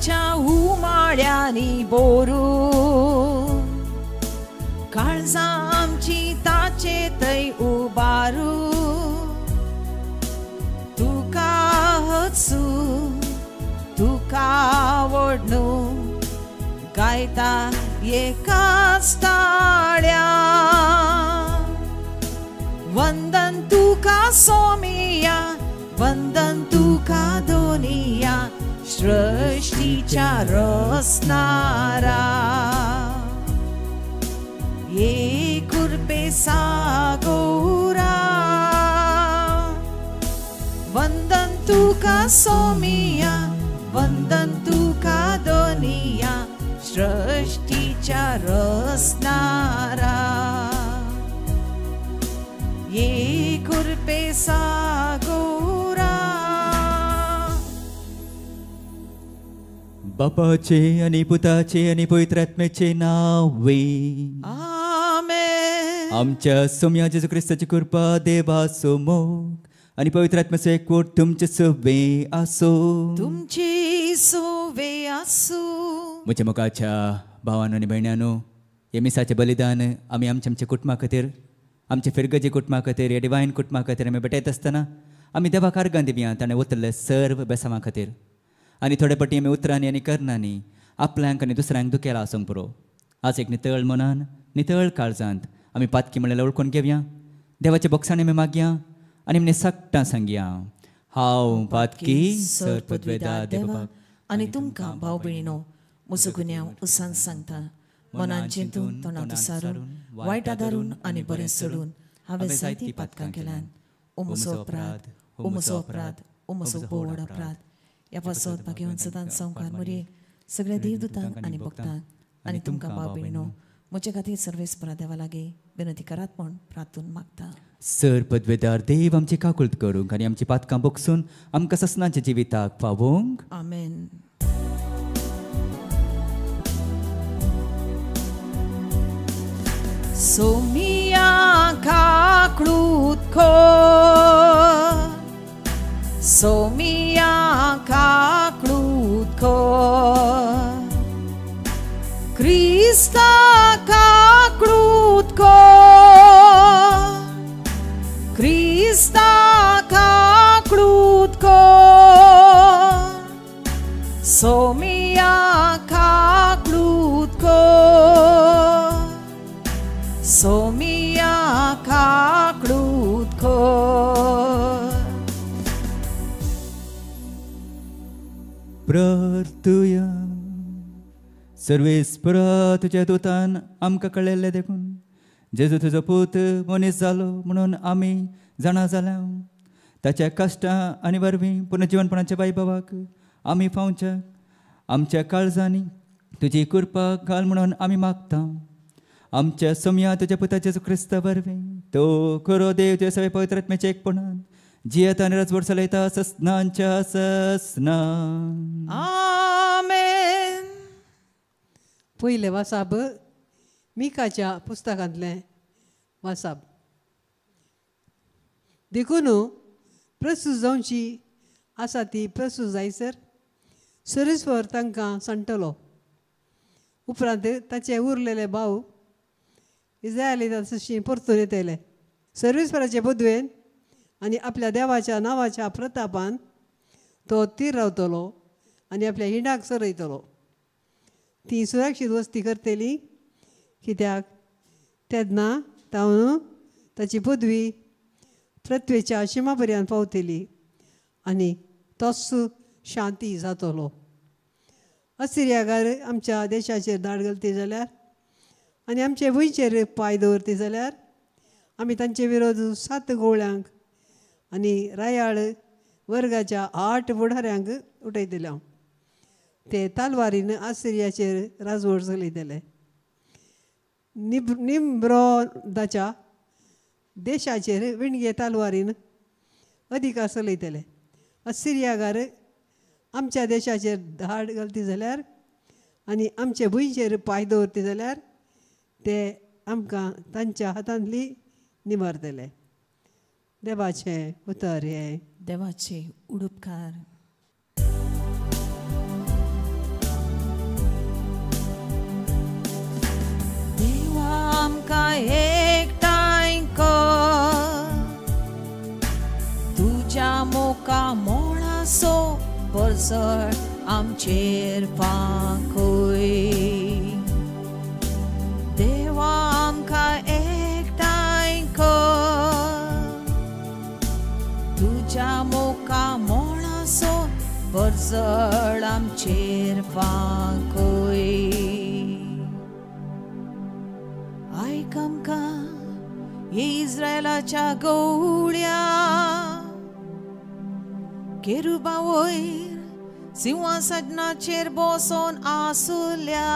मोगाच्या उमाळ्यांनी बोरू काळजां आमची ताचे थंय उबारू तुका हसू तुका व्हडनू गायता एकाच ताळ्या वंदन तुका सोमिया वंदन तुका दोनिया सृष्टीच्या रचणारा एक कृपे सागोरा वंदन तुका सोमिया वंदन तुका दोनिया सृष्टीच्या रचणारा एक कृपे सागोरा. बापाचे आनी पुताचे आनी पवित्र आत्म्याचे नावे आमेन. आमच्या सोम्या जेजू क्रिस्ताची कृपा देवाचो मोग आनी पवित्र आत्म्याचो एकवट तुमचे सवे आसो तुमची सवे आसू. म्हज्या मोगाच्या भावानो आनी भयणानो, हे मिसाचें बलिदान आमी आमच्या आमच्या कुटुंबा खातीर, आमच्या फिरगजी कुटुंबा खातीर, ह्या डिवायन कुटुंबा खातीर आमी भेटयत आसतना आमी देवाक आर्गां दिवया ताणें ओतल्ले सर्व बेसांवा खातीर. आनी थोडे पटी आमी उतरांनी आनी करणांनी आपल्यांक आनी दुसऱ्यांक दुखेला आसूंक पुरो. आज एक नितळ मनान नितळ काळजांत आमी पातकी म्हणल्यार वळखून घेवया, देवाचे बोगसाणे आमी मागया आनी आमी सगटां सांगया, हांव पातकी सर पदवेदा देवा आनी तुमकां भाव भयणीनो म्हजो गुन्यांव उसान सांगता मनान चिंतून तोंडांत सारून वायट आदारून आनी बरें सोडून हांवें जायतीं पातकां केल्यान. ओ म्हजो अपराध, ओ म्हजो अपराध, ओ म्हजो भोव अपराध. ह्या पासत भाग्यवंत सदांच संवकार मोरये सगळ्या देवदूतांक आनी भक्तांक आनी तुमकां भाव भयणीनो म्हजे खातीर सर्वेस्परा देवा लागीं विनंती करात म्हूण प्रार्थून मागता. सर पदवेदार देव आमची काकुळट करूंक आनी आमची पातकां बोगसून आमकां ससनाच्या जिविताक पावोवंक. आमेन. सोमिया काकळूत कर सोमिया काकळूत कर क्रिस्ता काकळूत कर क्रिस्ता काकळूत कर सोमिया काकळूत कर सोमिया काकळूत कर. प्रार्थुया. सर्वेस्परा तुज्या दुतान आमकां कळयल्लें देखून जेजू तुजो पूत मनीस जालो म्हणून आमी जाणा जाल्या. ताच्या कश्टां आनी वरवीं पुनर्जिवनपणाच्या वैभवाक आमी पावच्या आमच्या काळजांनी तुजी कृपा घाल म्हणून आमी मागता. आमच्या सोम्या तुज्या पुता जेजू क्रिस्ता वरवीं तो खरो देव तुज्या सगळे पवित्र आत्म्याच्या एकपणान जियेता आनी राजवट चलयता ससनांच्या ससना. आमेन. पयलें वासाब मिकाच्या पुस्तकांतलें वासाब. देखून प्रस्तूत जावची आसा ती प्रस्तूत जायसर सरेस्वर तांकां सांडटलो. उपरांत ताचे उरलेले भाव इज्रायली तशी परतून येतले. सर्वेस्वराचे पदवेन आनी आपल्या देवाच्या नांवाच्या प्रतापान तो तीर रावतलो आनी आपल्या हिंडाक सरयतलो. ती सुरक्षीत वस्ती करतली कित्याक तेन्ना तावन ताची पदवी पृथ्वेच्या शिमा पर्यंत पावतली आनी तोच शांती जातलो. असिरियागार आमच्या देशाचेर धाड घालती जाल्यार आनी आमचे भुंयचेर पांय दवरती जाल्यार आमी तांचे विरोध 7 गोवळ्यांक आनी रायाळ वर्गाच्या 8 फुडाऱ्यांक उठयतले. हांव ते तालवारीन आसिरियाचेर राजवट चलयतले. निम्रोदाच्या देशाचेर विणगे तालवारीन अधिकार चलयतले. असिरियागार आमच्या देशाचेर धाड घालती जाल्यार आनी आमचे भुंयचेर पांय दवरती जाल्यार ते आमकां तांच्या हातांतली निवारतले. देवाचें उतर हें. देवाचे उडुपकार. परजळ आमचेर फांकय. देवा आमकां एकठांय कर, तुज्या मुखा मोळाचो परजळ आमचेर फांकय. आयक आमकां इस्रायलाच्या गवळ्या, केरुबा वयर सिंहासनाचेर बसोन आसुल्या,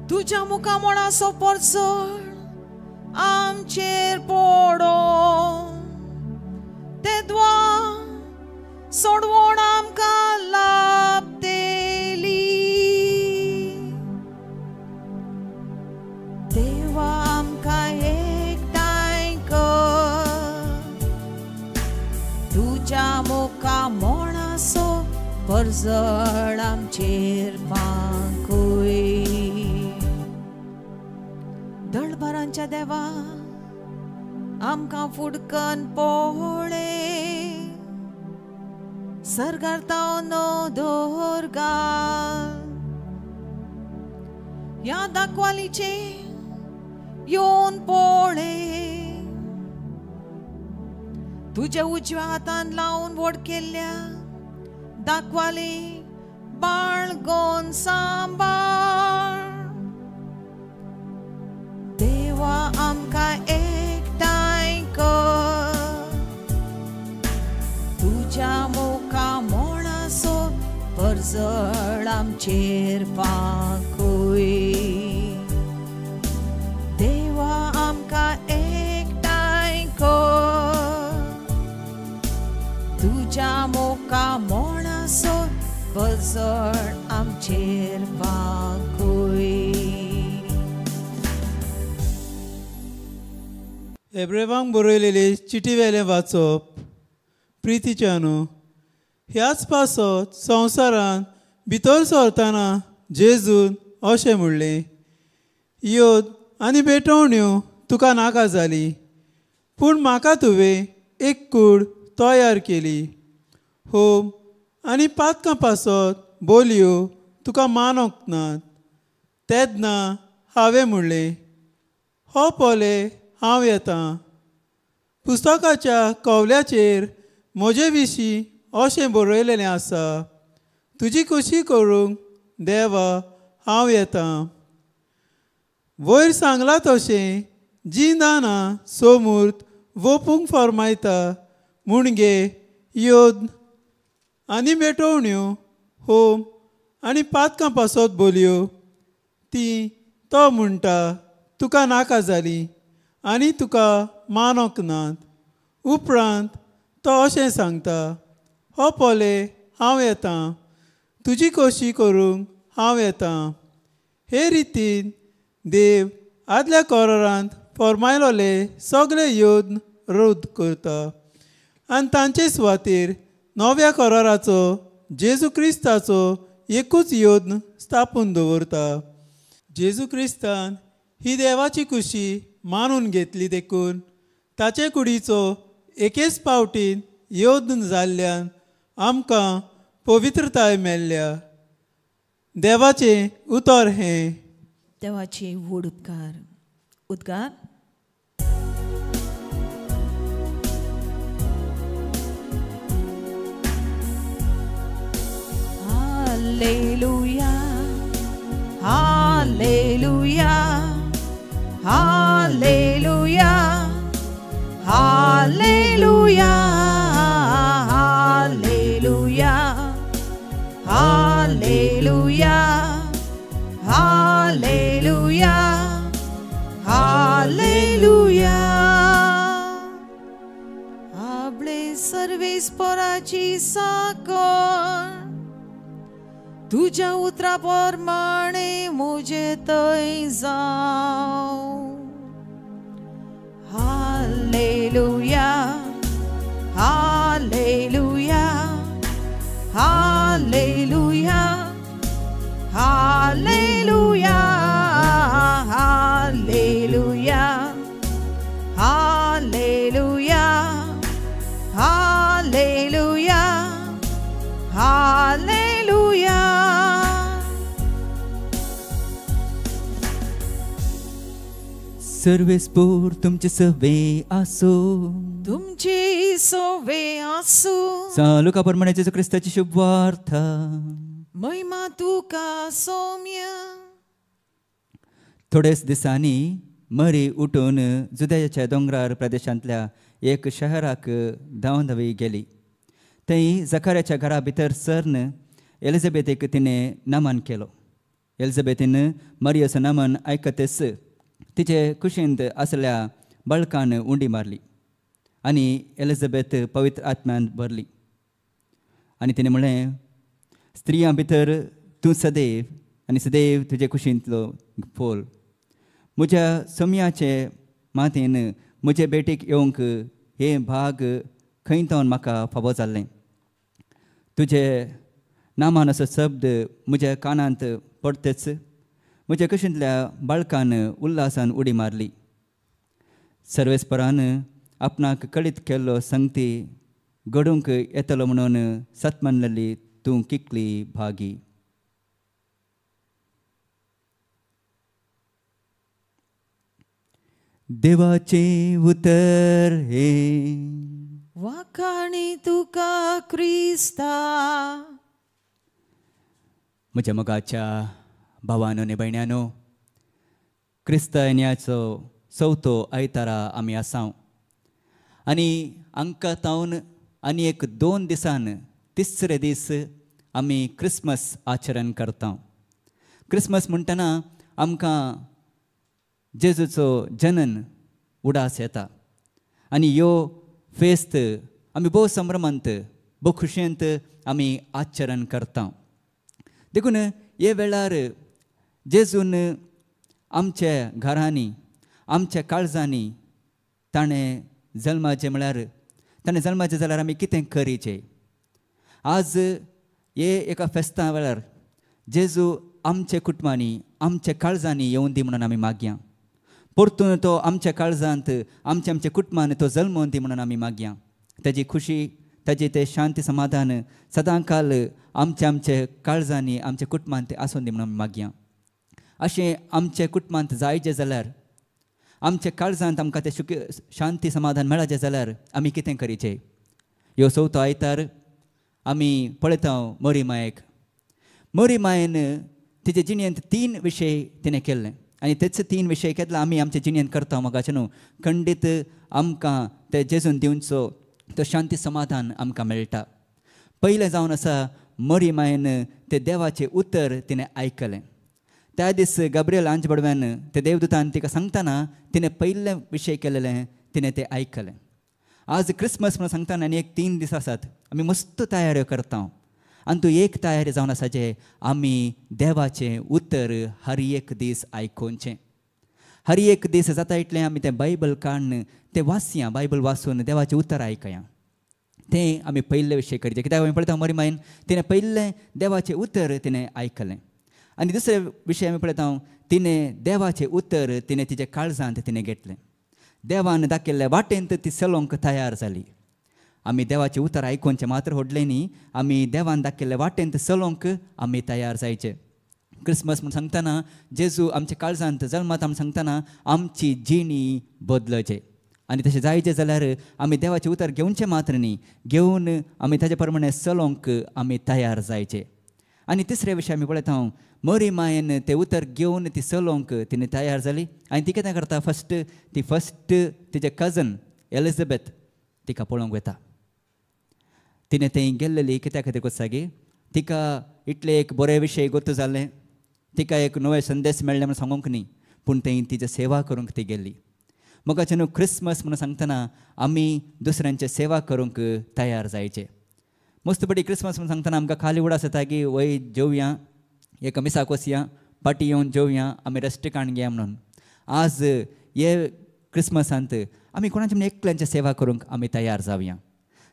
तुज्या मुखा मोळाचो परजळ आमचेर पडो, तेद्वा सोडवण आमकां लाभतेली. देवा आमकां एकठांय कर, तुज्या मुखा मोळाचो परजळ आमचेर फांकय. दळभरांच्या देवा आमकां फुडकन पोळे, सरकार तावन नदर घाल, ह्या दाखवालीचे येवन पोळे, तुज्या उजव्या हातान लावन व्हड केल्ल्या दाखवाली बाळगोन सांबाळ. देवा आमकां एकठांय कर, तुज्या मुखा मोळाचो परजळ आमचेर फांकय. देवा आमकां एकठांय कर, तुज्या मुखा मोळाचो परजळ आमचेर फांकय. एब्रेवांक बरयलेले चिटी वेलें वाचप. प्रितीच्यानू, ह्याच पासत संवसारांत भितर सरतना जेजून अशें म्हणलें, योद आनी भेटवण्यो तुका नाका जाली, पूण म्हाका तुवें एक कूड तयार केली. होम आनी पातकां पासत बोलयो तुका मानोंक नात. तेन्ना हांवें म्हणलें, हो पोले हांव येतां. पुस्तकाच्या कवल्याचेर म्हजे विशीं अशें बरयलेलें आसा, तुजी खोशी करूंक देवा हांव येतां. वयर सांगलां तशें जीं दानां सोमूर्त वोपूंक फर्मायता मुणगे योद आनी भेटवण्यो होम आनी पातकां पासत बोलयो, ती तो म्हणटा तुका नाका जाली आनी तुका मानोंक नात. उपरांत तो अशें सांगता, हो पोले हांव येतां, तुजी खोशी करूंक हांव येतां. हे रितीन देव आदल्या कोरारांत फर्मायलोले सगळे योद्न रद्द करता आनी तांचे सुवातेर नव्या कोराराचो जेजू क्रिस्ताचो एकूच योद्न स्थापून दवरता. जेजू क्रिस्तान ही देवाची खुशी मानून घेतली देखून ताचे कुडीचो एकेच पावटीन योद्न जाल्ल्यान आमकां पवित्रताय मेळ्ळ्या. देवाचें उतर हें. देवाचे व्हड उपकार. उद्गार. Hallelujah, hallelujah, hallelujah, hallelujah, hallelujah, hallelujah, hallelujah, hallelujah. आपले सर्वेस पोराची साकर तुज्या उतरा प्रमाणे म्हजे थंय जावं. Hallelujah, hallelujah, hallelujah, hallelujah, hallelujah, hallelujah, hallelujah, सर्वेस्पोर तुमचे सवे आसो, तुमचे सवे आसो। सालुका प्रमाणे जेजू क्रिस्ताची शुभवार्ता। महिमा तुका सौम्य। थोडेच दिसांनी मरी उठून जुदयाच्या दोंगरार प्रदेशांतल्या एक शहराक धांवन धांवी गेली। थंय जकाऱ्याच्या घरा भितर सरन एलिझाबेथीक तिणें नमन केलो। एलिझाबेथीन मरियाचो नमन आयकतच तिचे कुशींत आसल्या बळकान उंडी मारली आनी एलिझाबेथ पवित्र आत्म्यान भरली आनी तिणें म्हणलें, स्त्रियां भितर तूं सदैव आनी सदैव तुजे कुशींतलो फोल। म्हज्या सोम्याचे मातेन म्हजे भेटीक येवंक हें भाग खंय तावन म्हाका फावो जाल्लें। तुजे नामान असो शब्द म्हज्या कानांत पडतेच म्हज्या कुशींतल्या बाळकान उल्हासान उडी मारली। सर्वेस्परान आपणाक कळीत केल्लो संगती घडूंक येतलो म्हणून सतमानलेली तूं कितली भागी। देवाचें उतर हें। वाखाणी तुका क्रिस्ता। म्हज्या मोगाच्या भावानो आनी भयण्यानो, क्रिस्ता येण्याचो चवथो आयतारा आमी आसाव आनी आमकां तावन आनी एक 2 दिसान तिसरे दीस आमी क्रिसमस आचरण करता। क्रिसमस म्हणटना आमकां जेजूचो जनन उडास येता आनी ह्यो फेस्त आमी भोव संभ्रमांत भोव खुशयेंत आमी आचरण करता। देखून हे वेळार जेजून आमच्या घरांनी आमच्या काळजांनी ताणें जल्माचें म्हळ्यार ताणें जल्माचें जाल्यार आमी कितें करीचें। आज हे एका फेस्ता वेळार जेजू आमच्या कुटुंबांनी आमच्या काळजांनी येवन दी म्हणून आमी मागया। परतून तो आमच्या काळजांत आमच्या आमच्या कुटुंबान तो जल्मोवन दी म्हणून आमी मागया। ताजी खुशी ताजी ते शांती समाधान सदांकाल आमच्या आमच्या काळजांनी आमच्या कुटुंबांत ते आसून दी म्हणून आमी मागया। अशें आमच्या कुटुंबांत जायचें जाल्यार आमच्या काळजांत आमकां तें सुख शांती समाधान मेळाचें जाल्यार आमी कितें करीचें। ह्यो चवथो आयतार आमी पळयता मरी मायेक। मरी मायेन तिचे जिणेंत 3 विशय तिणें केल्ले आनी तेच 3 विशय केन्ना आमी आमच्या जिणेंत करता मोगाचें न्हू खंडीत आमकां ते जेजून दिवचो तो शांती समाधान आमकां मेळटा। पयलें जावन आसा मरी मायेन ते देवाचें उतर तिणें आयकलें। त्या दीस गाब्रियल आंज बडव्यान ते देवदूतान तिका सांगतना तिणें पयलें विशय केलेलें तिणें तें आयकलें। आज क्रिसमस म्हणून सांगतना आनी एक 3 दीस आसात आमी मस्त तयाऱ्यो करता आनी तूं एक तयारी जावन आसा जे आमी देवाचें उतर हर एक दीस आयकोवचें। हर एक दीस जाता इतलें आमी तें बायबल काडून तें वाचया, बायबल वाचून देवाचें उतर आयकया। तें आमी पयलें विशय करचें कित्याक आमी पळयता मरी मायेन तिणें पयलें देवाचें उतर तिणें आयकलें आनी दुसरे विशय आमी पळयता तिणें देवाचें उतर तिणें तिच्या काळजांत तिणें घेतलें। देवान दाखयल्ल्या वाटेंत ती चलोवंक तयार जाली। आमी देवाचें उतर आयकोवचें मात्र व्हडलें न्ही, आमी देवान दाखयल्ल्या वाटेंत चलोवंक आमी तयार जायचें। क्रिसमस म्हूण सांगतना जेजू आमच्या काळजांत जल्मात आमी सांगतना आमची जिणी बदलचें आनी तशें जायचें जाल्यार आमी देवाचें उतर घेवचें मात्र न्ही, घेवन आमी ताजे प्रमाणे चलोवंक आमी तयार जायचें। आनी तिसरे विशय आमी पळयता मरी मायेन तें उतर घेवन ती चलोवंक तिणें तयार जाली आनी ती कितें करता फस्ट ती फस्ट तिचे कजन एलिझाबेथ तिका पळोवंक वता। तिणें थंय गेल्लेली कित्या खातीर कोत्सागी तिका इतलें एक बरें विशय गोत्त जालें, तिका एक नवें संदेश मेळ्ळें म्हणून सांगूंक न्ही, पूण थंय तिची सेवा करूंक ती गेल्ली। मोगाचें न्हू क्रिसमस म्हणून सांगतना आमी दुसऱ्यांची सेवा करूंक तयार जायचें। मस्त बडी क्रिसमस म्हणून सांगतना आमकां खाली उडास येता की वय जेवया एक मिसाक वचया पाटी येवन जेवया आमी रेस्ट काडून घेया म्हणून। आज हे क्रिसमसांत आमी कोणाचे म्हणून एकल्यांची सेवा करूंक आमी तयार जावया।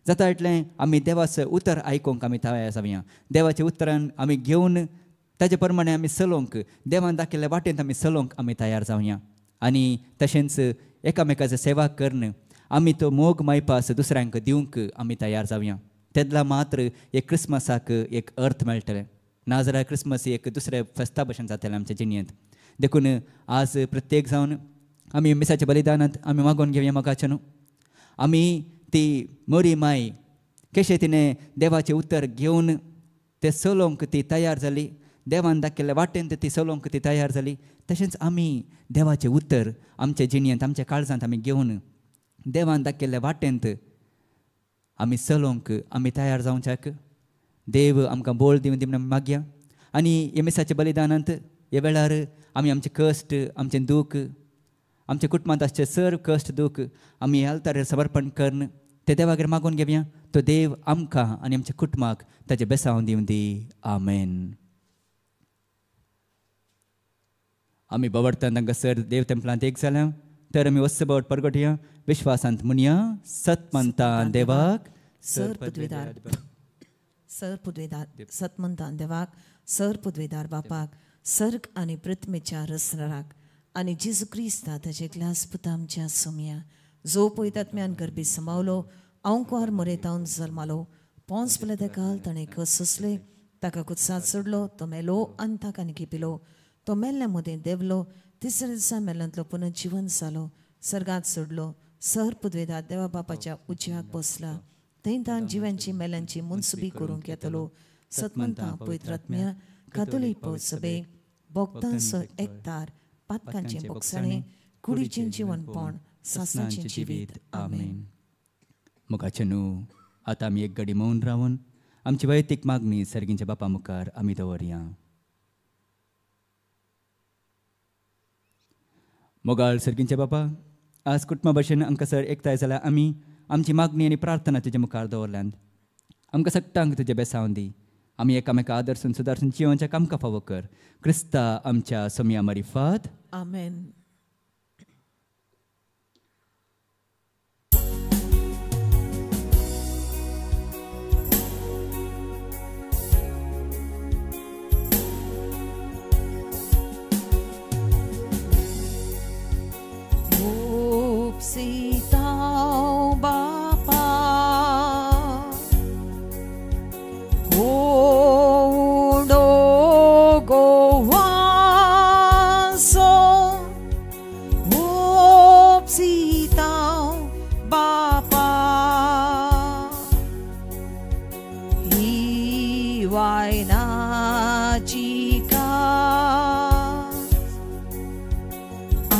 जाता इतलें आमी देवाचें उतर आयकूंक आमी तयार जावया। देवाचें उतरान आमी घेवन ताजे प्रमाणे आमी चलोवंक देवान दाखयल्ल्या वाटेंत आमी चलोवंक आमी तयार जावया आनी तशेंच एकामेकाची सेवा करून आमी तो मोग मायपास दुसऱ्यांक दिवंक आमी तयार जावया। तेदला मात्र एक क्रिसमसाक एक अर्थ मेळटलें, नाजाल्यार क्रिसमस एक दुसरे फेस्ता भशेन जातलें आमच्या जिणेंत। देखून आज प्रत्येक जावन आमी मिसाच्या बलिदानांत आमी मागोवन घेवया मोगाचे न्हू. आमी ती मोरी माय कशें तिणें देवाचें उतर घेवन ते चलोवंक ती तयार जाली, देवान दाखयल्ल्या वाटेन ती चलोवंक ती तयार जाली. तशेंच आमी देवाचें उतर आमच्या जिणेंत आमच्या काळजांत आमी घेवन देवान दाखयल्ल्या वाटेंत आमी चलोवंक आमी तयार जावच्याक देव आमकां बोळ दिवन दी म्हूण मागया. आनी ह्या मिसाच्या बलिदानांत ह्या वेळार आमी आमचें कश्ट, आमचें दूख, आमच्या कुटुंबांत आसचें सर्व कश्ट दूख आमी ह्या आल्तार समर्पण करून ते देवागेर मागून घेवया. तो देव आमकां आनी आमच्या कुटुंबाक ताचें बेसांव दिवन दी. आमेन. आमी बवडतान तांकां सर देव तेंपलांत एक जाल्या तर आमी वस्त बवट परगटया विश्वासांत म्हणया सतमंतान देवाक सर पदवीदार सर पदवीदार सतमंतान देवाक सर पदवीदार बापाक सर्ग आनी पृथ्वीच्या रसनराक आनी जेजू क्रिस्ता ताचे ग्लास पुता आमच्या सोमया जो पयतात्म्यान गर्भी समावलो अंकुर मोरेतावन जल्मालो पोंस पळय काल ताणें कस सोंसले ताका कुत्सात सोडलो तो मेलो आनी ताका निकिपिलो तो मेल्ल्या मदें देवलो तिसऱ्या दिसा मेल्यांतलो पुनर्जिवन जालो सर्गांत सोडलो सर पुदवेदार देवा बापाच्या उजव्याक बसला थंय तान जिव्यांची मेल्यांची मुनसुबी करूंक येतलो सतमंता पवित्रात्म्या कातोलीक पवित्र भोक्तांचो एकतार पातकांचें बोगसणें कुडीचें जिवनपण सासणाचें जिवीत. आमेन. मोगाचे न्हू आतां आमी एक घडी मौन रावन आमची वैयक्तीक मागणी सर्गींच्या बापा मुखार आमी दवरया. मोगाळ सर्गींच्या बापा, आज कुटुंबा भशेन आमकां सर एकठांय जाल्यार आमी आमची मागणी आनी प्रार्थना तुज्या मुखार दवरल्यात. आमकां सगटांक तुजें बेसावन दी. आमी एकामेका आदर्सून सुदारसून जिवनच्या कामकां फावो कर. क्रिस्ता आमच्या सोमया मारिफात. आमेन. Sitaw Bapa O do gowaso Sitaw Bapa Hiway na chika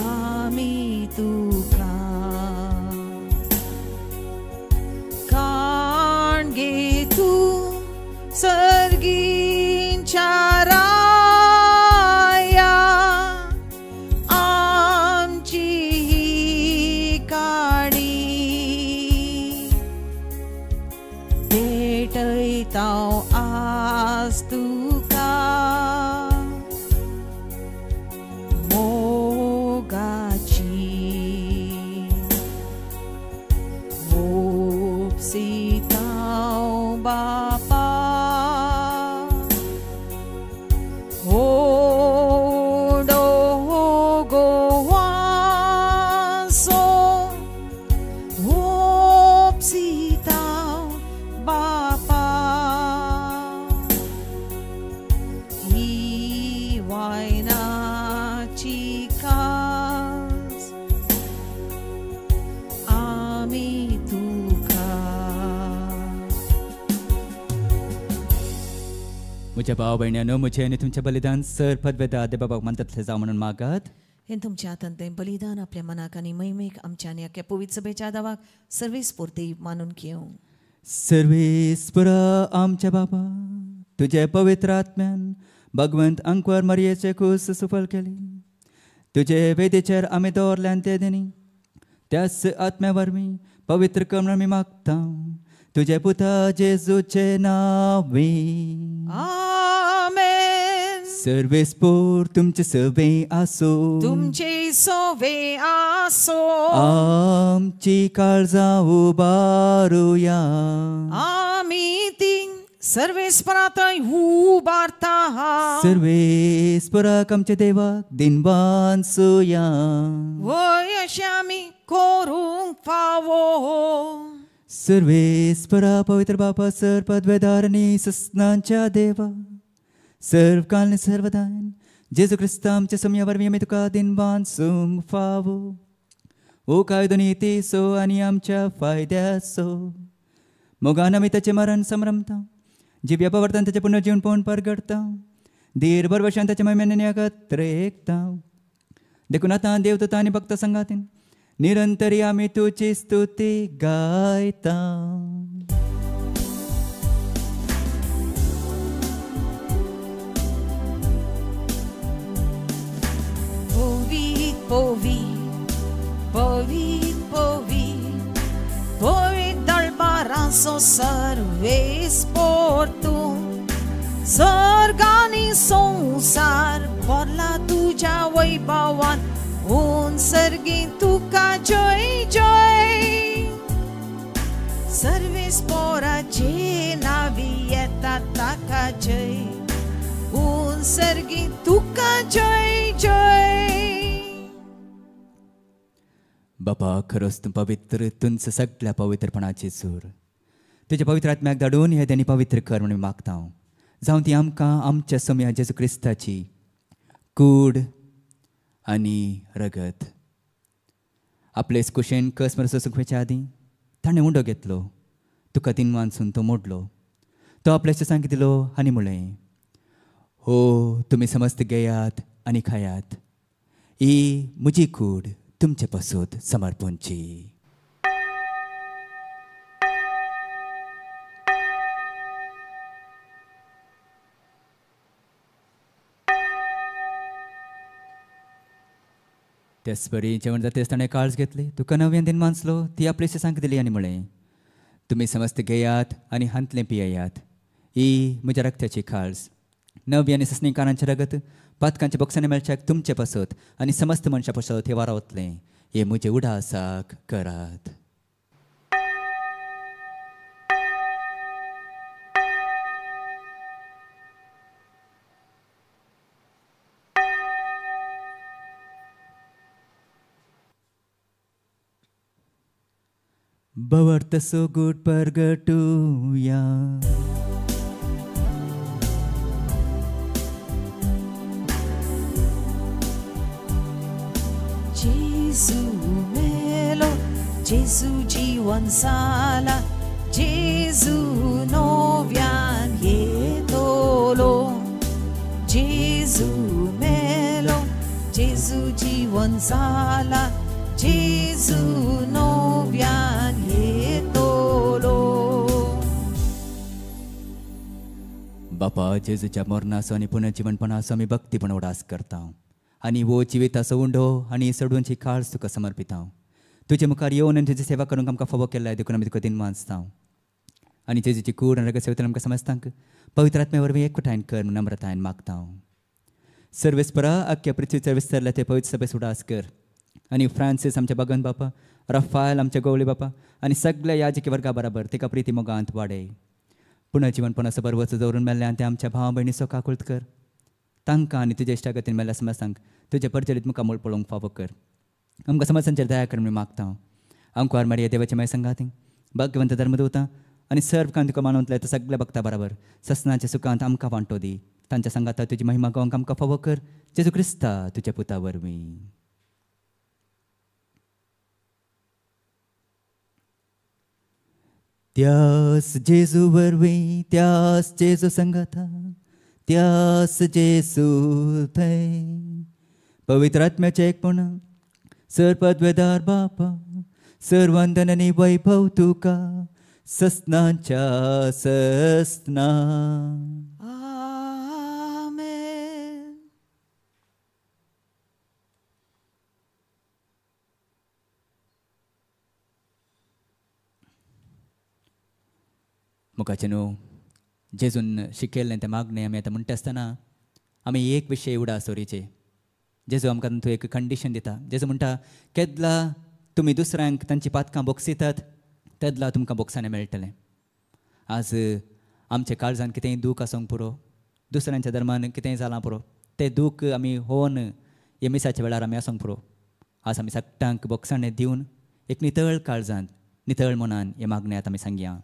Ami tuka सर्गींच्या राया आमची ही काणी भेटयतां आज तुका मोगाची मोपसितां बापा म्हज्या भाव भयण्यानो, म्हजें आनी तुमचें बलिदान सर पदवेदा देबाबाक मानतले जावं म्हणून मागात. हें तुमच्या हातांतलें बलिदान आपल्या मनाक आनी महिमेक आमच्या आनी अख्ख्या पवित्र सभेच्या दावाक सर्वेस्पुर्ती मानून घेवं. सर्वेस्पुरा आमच्या बाबा, तुज्या पवित्र आत्म्यान भगवंत अंकवर मरयेचे कूस सुफल केली. तुजे वेदीचेर आमी दवरल्यान ते दिनी त्याच आत्म्या वरवीं पवित्र करून आमी मागता तुजे पुता जेजूचे नावे. आमेन. सर्वेस्पोर तुमचे सवे आसो, तुमचे सवे आसो, आमची काळजां उबारुया, आमी ती सर्वेस्परांत उबारता, सर्वेस्पराक आमच्या देवाक दिनवान सुया, वय अशें आमी करूंक फावो. सर्वेस्परा पवित्र बापा सर पदवेदारणी सस्नांच्या देवा सर्व काल सर्वदान जेजू क्रिस्ता आमच्या समया वरवीं आमी तुका दिनवान सूंक फावो. ओ कायदो नितीचो आनी आमच्या फायद्याचो. मोगान आमी ताचें मरण समरमता, जिव्या पवर्तान ताचें पुनर्जीवनपण परगडता, धीर भरवशान ताच्या महिम्यान एकत्र एकता. देखून आतां देवदूतां आनी भक्त संगातीन निरंतरी आमी तुजी स्तुती गायता. Povi, povi, povi, povi दळबारांचो Sarves Portugal, सर्गानी संवसार भरला तुज्या वैभवान, ऊन सर्गी तुका जय जय. सर्वेस पोराचे नावी येता ताका जय, ऊन सर्गी तुका जय जय. बापा, खरोच तूं पवित्र, तुमचं सगळ्या पवित्रपणाची सूर. तुज्या पवित्र आत्म्याक धाडून हे त्यांनी पवित्र कर म्हणून मागता हांव. जावं ती आमकां आमच्या सोम्या जेजू क्रिस्ताची कूड आनी रगत. आपले कुशेन कस मरसो सुखवेच्या आदीं ताणें उंडो घेतलो, तुका तीन वानसून तो मोडलो, तो आपल्या सांग दिलो आनी म्हणलें, हो तुमी समस्त घेयात आनी खायात, ही म्हजी कूड तुमचे पासून समर्पणची. त्याचपरी जेवण जातेच ताणें काळज घेतली, तुका नव्यान दिन मानसलो, ती आपले सांग दिली आनी म्हणलें, तुमी समस्त घेयात आनी हांतलें पियेयात, ही म्हज्या रक्ताची काळज, नवी आनी ससणीकारांचें रगत पातकांच्या बोक्सांनी मेळच्याक तुमचे पासत आनी समस्त मनशां पासत हें वारावतलें. हे म्हजे उडासाक करात. भवर्त सोगूट परगटुया. Gesù melo, Gesù जीवन साला, Gesù नव्यान येतलो. Gesù melo, Gesù जीवन साला, Gesù नव्यान येतलो. बापा, जेजूच्या मरणाचो आनी पुनर्जीवनपणाचो आमी भक्तीपण उडास करता आनी वो जिविताचो उंडो आनी सडूनची काळज तुका समर्पिता. तुजे मुखार येवन आनी तुजी सेवा करूंक आमकां फावो केल्ला, देखून आमी तुका दिन मानसता. आनी जेजूची कूड आनी रगत सेवेंतल्यान आमकां समजतांक पवित्र आत्म्या वरवीं एकवटायन कर म्हूण नम्रतायेन मागता. सर्वेस्परा, आख्या पृथ्वीचेर विस्तारल्या ते पवित्र सभेस उडास कर आनी फ्रांसीस आमच्या बागन बापा, रफायल आमच्या गोवळे बापा आनी सगळ्या याजकी वर्गा बराबर तिका प्रिती मोगांत वाडय. पुनर्जीवनपणाचो बरवचो दवरून मेल्ल्यान ते आमच्या भाव भयणीचो काकुळत कर. तांकां आनी तुज्या इश्टागतीन मेल्ल्या समजतांक तुज्या परजलीत मुखामूळ पळोवंक फावो कर. आमकां समजतांचेर दया कर म्हूण मागता हांव. आमकां मारिया देवाच्या माय संगाती, भाग्यवंत धर्मदूतां आनी सर्व कांय तुका मानवतले त्या सगळ्या भक्ता बराबर ससनाच्या सुखांत आमकां वांटो दी. तांच्या संगाता तुजी महिमा गावंक आमकां फावो कर. जेजू क्रिस्ता तुज्या पुता वरवीं. त्यास जेजू वरवीं, त्यास जेजू संगाता, त्यास जेजू थंय पवित्र आत्म्याचें एकपण सर पदवेदार बापा, सर्वंदन आनी वैभव तुका ससनाच्या ससना. आमेन. मुखाचें न्हू जेजून शिकयल्लें तें मागणें आमी आतां म्हणटा आसतना आमी एक विशय उडा सोरीचे. जेजू आमकां तातूंत एक कंडिशन दिता. जेजू म्हणटा, केदला तुमी दुसऱ्यांक तांची पातकां बोगसितात तेदला तुमकां बोगसाणें मेळटलें. आज आमच्या काळजान कितेंय दूख आसूंक पुरो, दुसऱ्यांच्या धर्मान कितेंय जालां पुरो, तें दूख आमी होवन हे मिसाच्या वेळार आमी आसूंक पुरो. आज आमी सगळ्यांक बोगसाणें दिवन एक नितळ काळजान, नितळ मनान हे मागणें आतां आमी सांगया.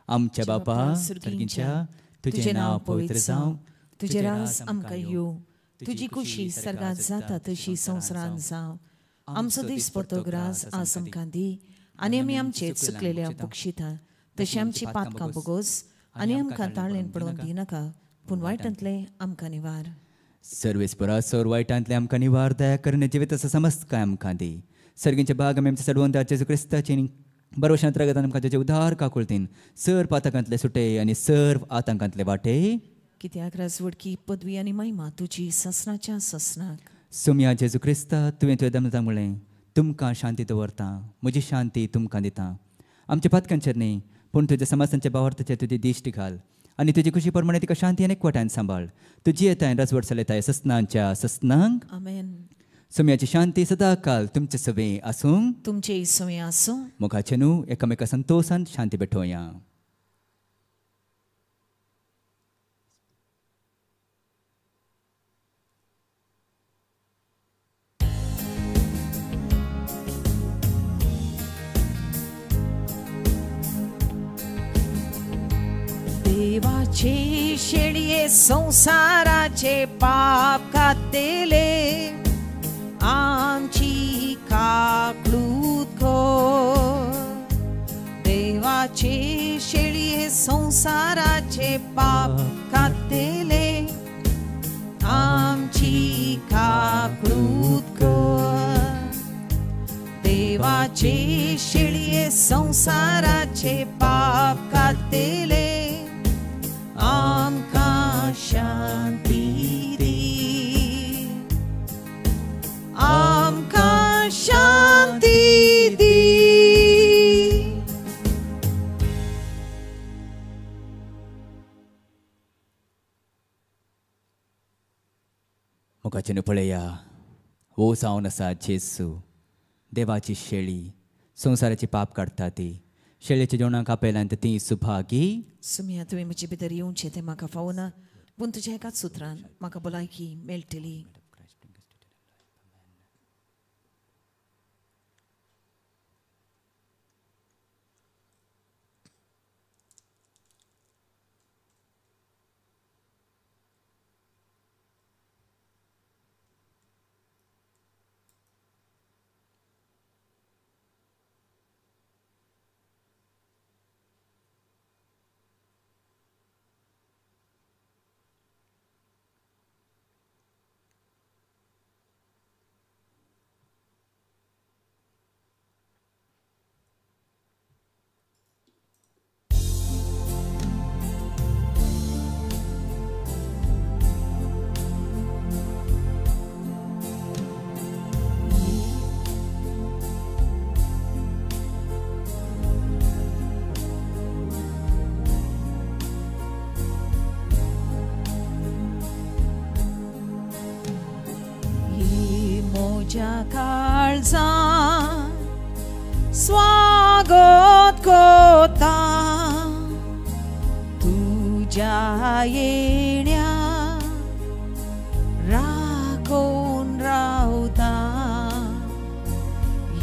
आमच्या बापा सर्गींच्या, तुजें नांव पवित्र जावं, तुजें राज आमकां येवं, तुजी खुशी सर्गांत जाता तशी संवसारांत जावं. आमचो दिसपडतो ग्रास आज आमकां दी आनी आमी आमचे चुकलेल्या बक्षिता तशें आमची पातकां बोगोस आनी आमकां ताळेन पडोवन दिनाका पूण वायटांतलें आमकां निवार. सर्वेस्परा सोर वायटांतलें आमकां निवार दया करून जिवीत आसा समजकाय आमकां दी. सर्गींचे भाग आमी आमच्या सडवंत जेजू क्रिस्ताची बरोवशांत रगतान आमकां जेचे उदार काकुळतीन सर पातकांतले सुटे आनी सर्व आतंकांतले वाटे. कित्याक राजवडकी पदवी आनी महिमा तुजी ससनाच्या ससनाक. सोमया जेजू क्रिस्ता तुवें तुवें दमता म्हळें तुमकां शांती दवरता म्हजी शांती तुमकां दिता. आमच्या पातकांचेर न्ही पूण तुज्या समाजांच्या भावार्थाचेर तुजी दिश्ट घाल आनी तुजी खुशी प्रमाणे तिका शांती आनी एकवटान सांबाळ. तुजी येताय राजवट चलयताय ससनांच्या ससनांक. आमेन. सोम्याची शांती सदाकाल तुमचे सवे आसूं तुमचे सवे आसूं. मुखाचे न्हू एकामेका संतोशान शांती भेटोवया. देवाचे शेळये संसाराचे पाप कातले आमची काकळूत कर. देवाचे शेळये संसाराचे पाप कातले आमची काकळूत कर. देवाचे शेळये संसाराचे पाप कातले आमकां शांती दी आमकां शांती दी. मुखाचें पळया हो जावन आसा जेजू देवाची शेळी संवसाराची पाप काडटा ती शेळयेच्या जेवणाक आपयल्यान ती सुभागी. सुमया तुवें म्हजे भितर येवचें तें म्हाका फावना पूण तुज्या एकाच सुत्रान म्हाका भलायकी मेळटली. काळजा स्वागत कोता तुझ्या येण्या राखून रावता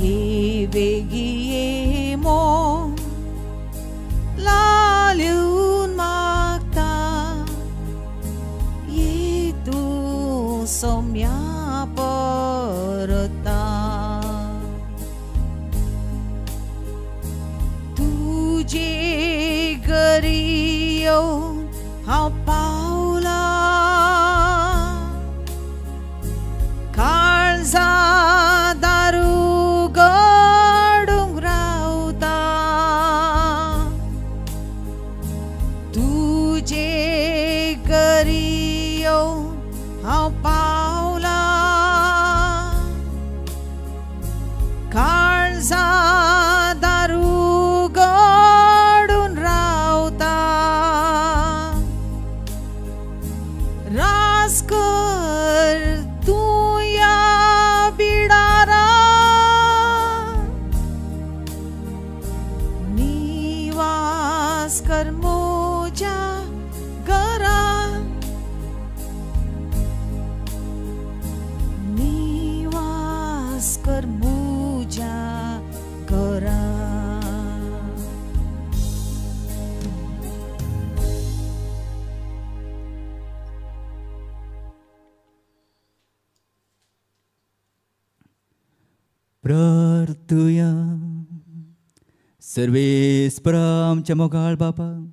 ये बेगी ये मोन लालून मागता ये तूं सोम्या परता तुझे घरी येवन हांव पावला काळजा दारू गडूंक रावता तुझे घरी येवन हांव पावला काळजा दारू गडून रावता रास कर तूं ह्या बिडारा निवास कर म्हज्या घरा निवास कर म्हज्या घरा. प्रार्थुया. सर्वेस्परा आमच्या मोगाळ बापा,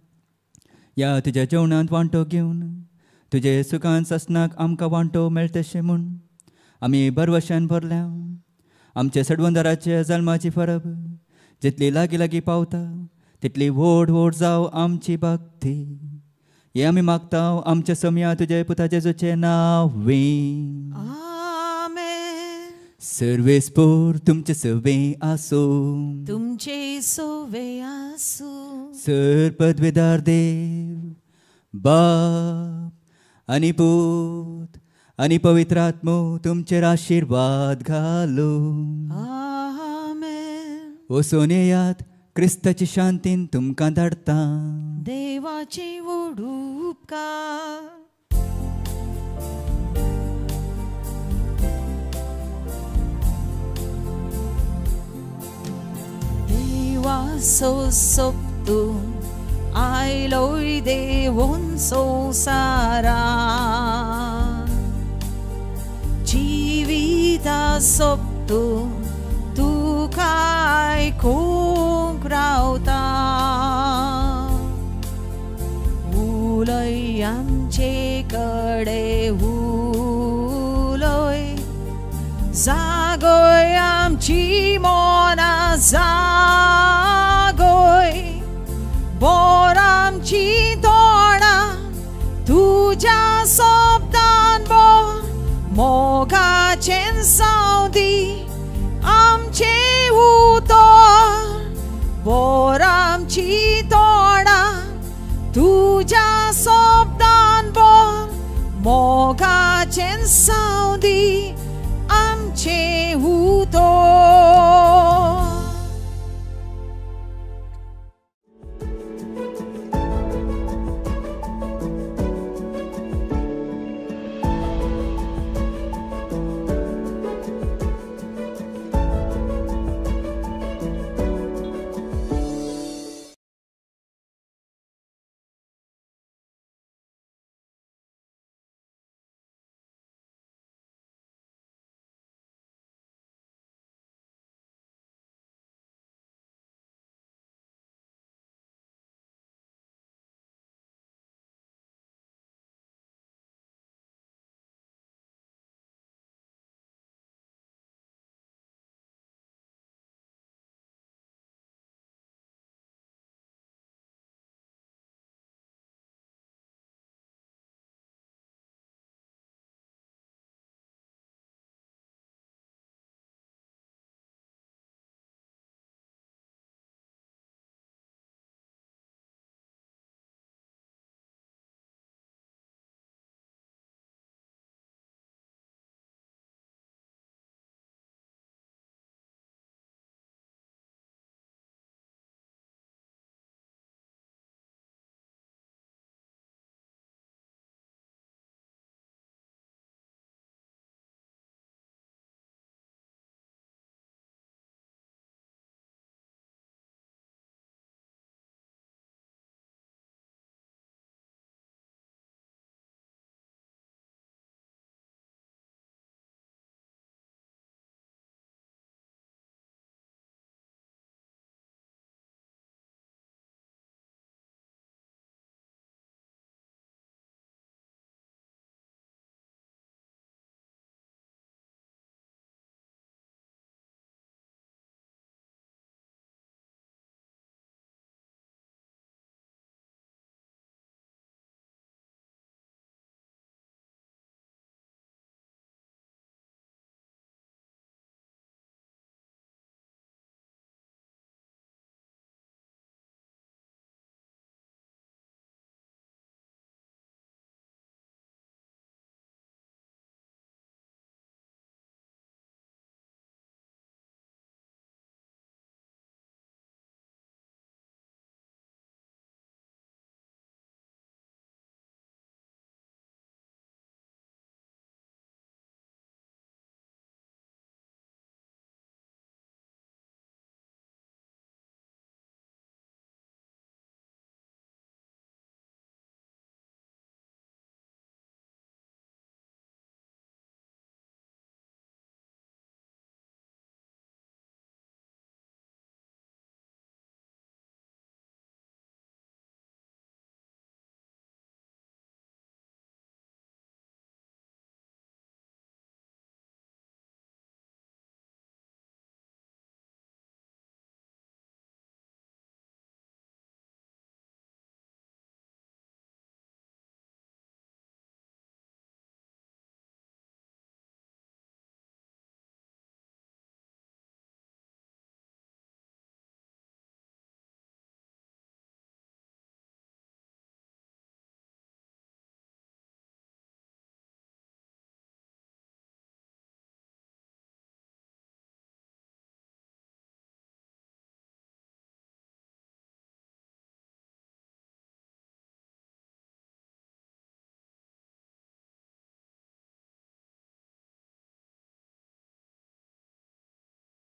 ह्या तुज्या जेवणांत वांटो घेवन तुजे सुखान सासणाक आमकां वांटो मेळटशें म्हूण आमी भरवशान भरल्या. आमच्या सडवंदाराच्या जल्माची परब जितली लागीं लागीं पावता तितली व्हड व्हड जावं आमची भक्ती. हें आमी मागता आमच्या समया तुजे पुता जेजूचें नांव. आमेन. सर्वेस्पोर तुमचे सवे आसूं. तुमचे सवे आसूं. सर पदवेदार देव बाप आनी पूत आनी पवित्र आत्मो तुमचेर आशिर्वाद घालूं. आमेन. वचून येयात, क्रिस्ताची शांतीन तुमकां धाडटा. देवाचे व्हड उपकार. देवाचो सोबतून आयलोय देवून संवसारान, जिविता सोबतून तुका आयकूंक रावता. उलय आमचे कडे उलय, जागय आमची मनां जागय, बोर आमची तोंडां तुज्या शब्दान बोर, मोगाचें जावं आमचें उतर, बोर आमची तोंडां तुज्या शब्दान बोर, मोगाचें जावं